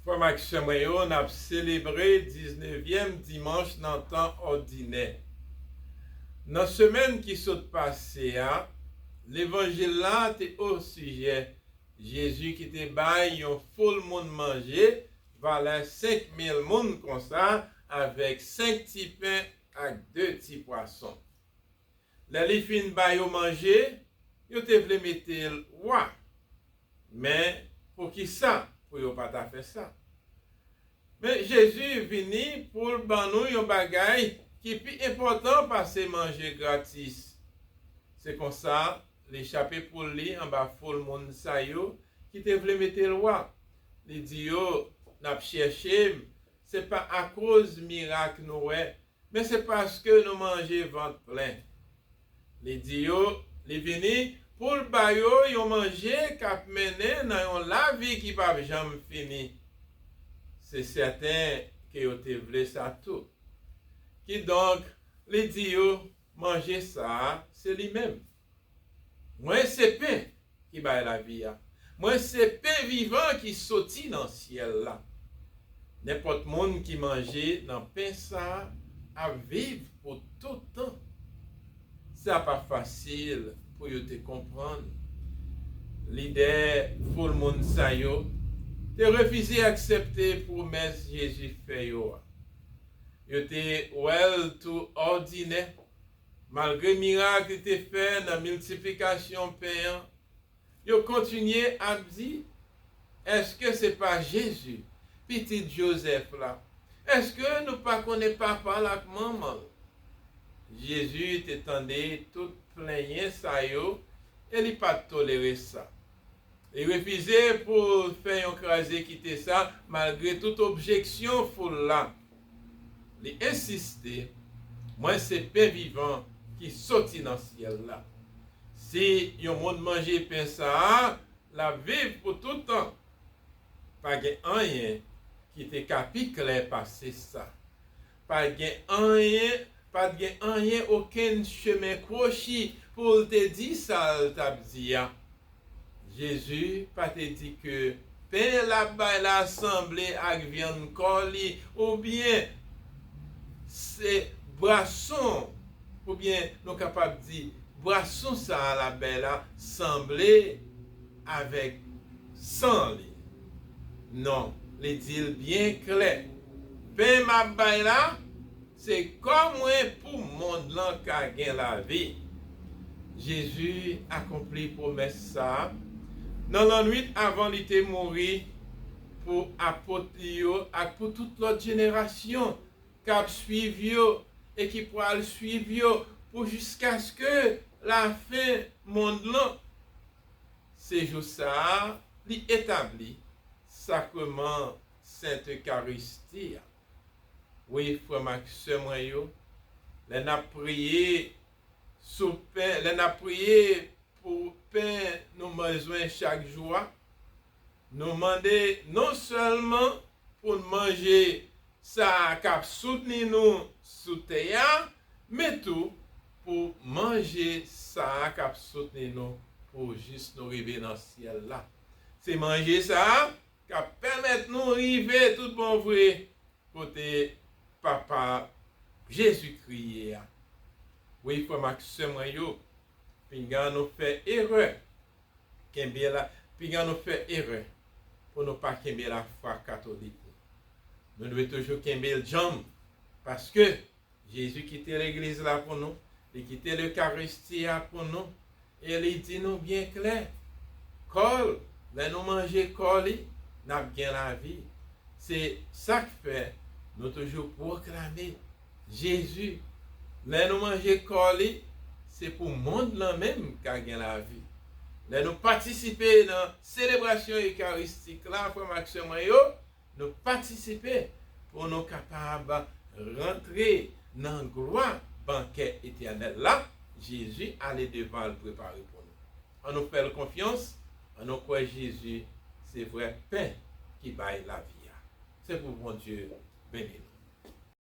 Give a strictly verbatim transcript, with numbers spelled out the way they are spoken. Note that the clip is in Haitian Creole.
Frè m ak sè mwen yo, n ap selebre diznevyèm dimanch nan tan òdinè. Nan semèn ki sot pase a, levanjil la te osijè Jezi ki te bay yon foul moun manje, valè senk mil moun konsa, avèk senk ti pen ak de ti pwason. Lè li fin ba yo manje, yo te vle mete l wa. Men, poukisa pou yo pa ta fè sa? Men, Jezi vini pou l ban nou yon bagay ki pi enpòtan pase manje gratis. Se konsa, li chape poul li anba foul moun sa yo ki te vle mete l wa. Li di yo, "N ap chèche m, se pa akoz mirak nou wè, men se paske nou manje vant plen." Li di yo, li vini pou l ba yo yon manje k ap mennen nan yon lavi ki p ap janm fini. Se sèten ke yo te vle sa tou. Kidonk, li di yo, "Manje sa a, se li menm. Mwen se pen ki bay lavi a. Mwen se pen vivan ki soti nan syèl la. Nenpòt moun ki manje nan pen sa a ap viv pou tout tan." Sa pa fasil pou yo te konprann. Lidè foul moun sa yo te refize aksepte pwomès Jezi fè yo a. Yo te wè l tou òdinè. Malgre mirak li te fè nan miltiplikasyon pen an, yo kontinye ap di, "Èske se pa Jezi, pitit Jozèf la? Èske nou pa konnen papa l ak manman l?" Jezi te tande tout plenyen sa yo e li pa t tolere sa. Li refize pou l fè yon kraze kite sa, malgre tout objeksyon foul la. Li ensiste, "Mwen se pen vivan ki soti nan syèl la. Si yon moun manje pen sa a, l ap viv pou tout tan." Pa gen anyen ki te ka pi klè pase sa. Pa gen anyen, pa t gen anyen, okenn chemen kwochi pou l te di sa l t ap di a. Jezi pa te di ke pen l ap bay la sanble ak vyann kò li, oubyen se bwason, oubyen nou kapab di bwason sa a l ap bay la sanble avèk san li. Non, li di l byen klè, "Pen m ap bay la, se kò mwen pou mond lan ka gen lavi." Jezi akonpli pwomès sa a nan lannwit avan li te mouri pou apot li yo ak pou tout lòt jenerasyon k ap swiv yo e ki pral swiv yo pou jiskaske lafen mond lan. Se jou sa a, li etabli sakreman Sent Ekaristi a. Wi, frè m ak sè mwen yo, lè n ap priye sou pen, lè n ap priye pou pen nou bezwen chak jou a, nou mande non sèlman pou n manje sa a k ap soutni nou sou tè a, men tou pou manje sa a k ap soutni nou pou jis nou rive nan syèl la. Se manje sa a k ap pèmèt nou rive tout bon vre kote Papa Jezikri ye a. Wi, frè m ak sè mwen yo, pinga nou fè erè. Kenbe la, pinga nou fè erè pou nou pa kenbe lafwa katolik nou. Nou dwe toujou kenbe l djanm, paske Jezi kite legliz la pou nou, li kite lekaristi a pou nou, e li di nou byen klè, kò l, lè nou manje kò li, n ap gen lavi. Se sa k fè nou toujou pwoklame Jezi. Lè nou manje kò li, se pou mond lan menm ka gen lavi. Lè nou patisipe nan selebrasyon ekaristik la, frè m ak sè mwen yo, nou patisipe pou nou kapab rantre nan glwa bankè etènèl la Jezi ale devan al prepare pou nou. Ann nou fè l konfyans, ann nou kwè Jezi se vrè pen ki bay lavi a. Se pou Bondye beni nou.